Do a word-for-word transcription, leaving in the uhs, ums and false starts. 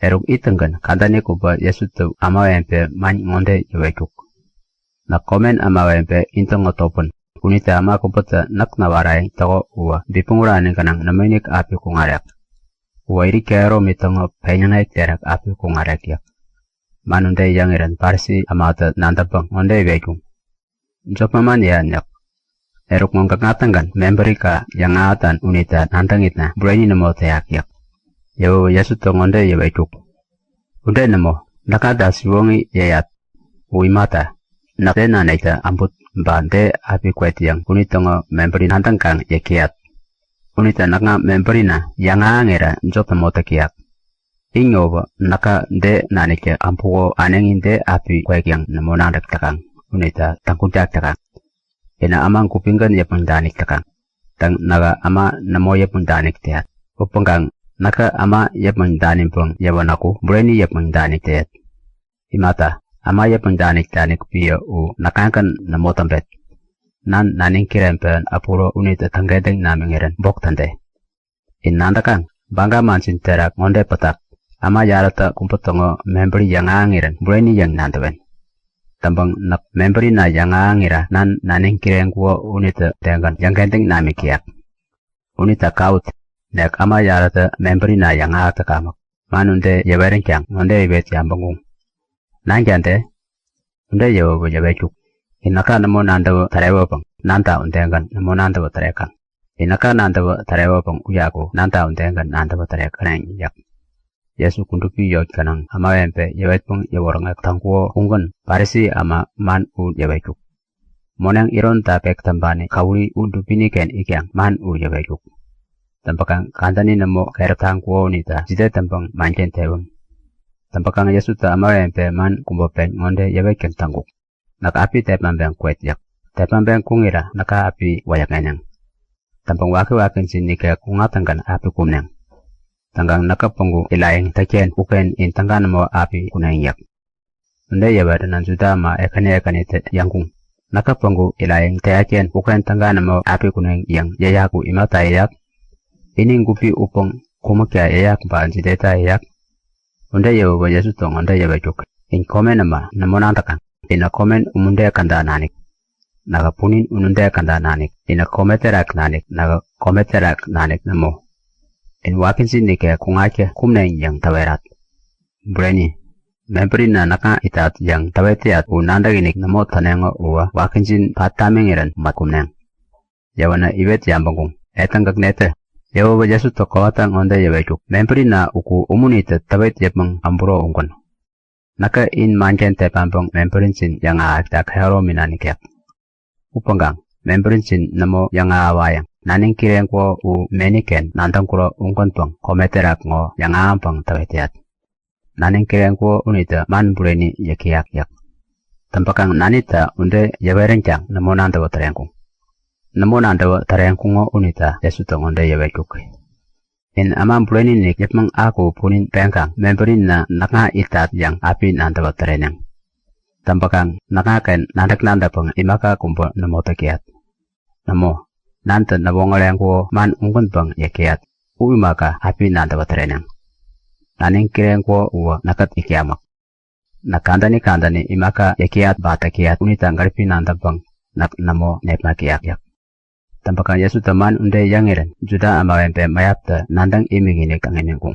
Eruk ittäŋgän kadäni kubä Jesutä ämawebe man ŋode yäwetkuk; Näk komen ämawebe intäŋo topän. Unita äma kubätä näk näwarayäŋ täko uwä bipmäŋ urani gänaŋ nämoinik api kuŋarek. Uwä irit kehäromi täŋo peŋyäŋek terak api kuŋarek yäk. Man ude yäŋirän Parisi ämatä nadäŋpäŋ ŋode iwetkuŋ; Jop manman yäyan yäk. Eruk ŋo gäkŋa-tägän mebärika yäŋahätan unita nadäŋitna bureni nämo täyak yäk. Yäwäwä Jesutä ŋode yäwetkuk; Ude nämo, näkŋata siwoŋi yäyat. U imata, näk de naniktä äbut ba de api kwet yäŋ unitäŋo mebäri nadäŋkaŋ yäk täyat. Unita näkŋa mebärina yäŋahäŋira jop nämo täk täyak. In ŋowä näka de naniktä äbuko äneŋi de api kwek yäŋ nämo nadäk täkaŋ unita täŋguŋtak täkaŋ. Inä äma gupigän yäpmäŋ danik täkaŋ. Täŋ, nähä äma nämo yäpmäŋ danik täyat. Upäŋkaŋ näkä äma yäpmäŋ daniŋpäŋ yäwänäku bureni yäpmäŋ danik täyat. Imata, äma yäpmäŋ danik-danik piä u näkŋagän nämo täŋpet. Nan naniŋ kireŋpewän äpuro unitä täŋkentäŋ namiŋirän bok täde. In nadäkaŋ? Baga manjin terak ŋode pätak; Äma yarätä kubä täŋo mebäri yäŋahäŋirän bureni yäŋ nadäwen. Täŋpäŋ näk mebärina yäŋahäŋira Nan naniŋ kireŋkuko unitä udegän yäŋkentäŋ namik täyak. Unita kawut! Nek äma yarätä mebärina yäŋahäk täkamäk. Man ude yäweränkaŋ ŋode iwet yabäŋkuŋ; Nanka de? Ude yäwäwä yäwetkuk; In näka nämo nadäwä tärewäpäŋ Nanta udegän nämo nadäwä tärekaŋ. In näka nadäwä tärewäpäŋ uyaku Nanta udegän nadäwä tärekäneŋ yäk. Jesu kudupi yot gänaŋ ämawebe yäwetpäŋ yäwoŋärek täŋkuko ugän Parisi äma man u yäwetkuk. Moneŋ ironta pek täŋpani käwuri u dubini-ken itkaŋ man u yäwetkuk. Täŋpäkaŋ kadäni nämo keräp taŋkuko unita jide täŋpäŋ manken tewäm? Täŋpäkaŋ Jesutä ämawebe man kubä pen ŋode yäwetgän täŋkuk; Näk api tepmaŋpeŋ kwet yäk. Tepmaŋpeŋ kuŋira näka api wäyäkŋeneŋ. Täŋpäŋ wakiwakijin nikek kuŋattäŋgän api kumneŋ. Täŋkaŋ näkä päŋku irayäŋ tätken uken in täga nämo api kuneŋ yäk. Ude yäweränä Juda äma ekäni ekänitä yäŋkuŋ; Näkä päŋku irayäŋ täyat-ken uken täga nämo api kuneŋ yäŋ yäyak u imata yäyak? Ini gupi upäŋ kumäkta yäyak ba jideta yäyak? Ude yäwäwä Jesutä ŋode yäwetkuk; In komen äma, nämo nadäkaŋ? Inä komen umude käda nanik. Nähä punin unude käda nanik. Inä kome terak nanik, nähä kome terak nanik nämo. In wakijin nikek kuŋatkä kumneŋ yäŋ täwerat. Bureni, mebärina näkŋa itat yäŋ täwet täyat u nadäkinik nämo täneŋo uwä wakijin pat tamiŋirän mat kumneŋ. Yäwänä iwet yabäŋkuŋ; Etä gäk netä? Yäwäwä Jesutä kowata ŋode yäwetkuk; Mebärina uku umunitä täwet yäpmäŋ äburo ugän. Näkä in manken tepmaŋpäŋ mebärijin yäŋahäkta kehäromina nikek. Upäŋkaŋ mebärijin nämo yäŋahäwayäŋ naniŋ kireŋkuko u meniken nadäŋkuro ugänpäŋ kome terak ŋo yäŋahäŋpäŋ täwet täyat. Naniŋ kireŋkuko unitä man bureni yäk täyak yäk. Täŋpäkaŋ nanitä ude yäweränkaŋ nämo nadäwä täreŋkuŋ. Nämo nadäwä täreŋkuŋo unita Jesutä ŋode yäwetkuk; In äma bureni-inik yäpmäŋ aku punin peŋkaŋ mebärina näkŋa itat yäŋ api nadäwä täreneŋ. Täŋpäkaŋ näkŋaken nadäk-nadäkpäŋ imaka kubä nämo täk täyat. Nämo, Nantä näwoŋäreŋkuko man ugänpäŋ yäk täyat u imaka api nadäwä täreneŋ. Naniŋ kireŋkuko uwä näkkät itkamäk. Näk kadäni kadäni imaka yäk täyat ba täk täyat unita gäripi nadäŋpäŋ näk nämo nepmak täyak yäk. Täŋpäkaŋ Jesutä man ude yäŋirän Juda ämawebe mäyaptä nadäŋ imikinik täŋ imiŋkuŋ.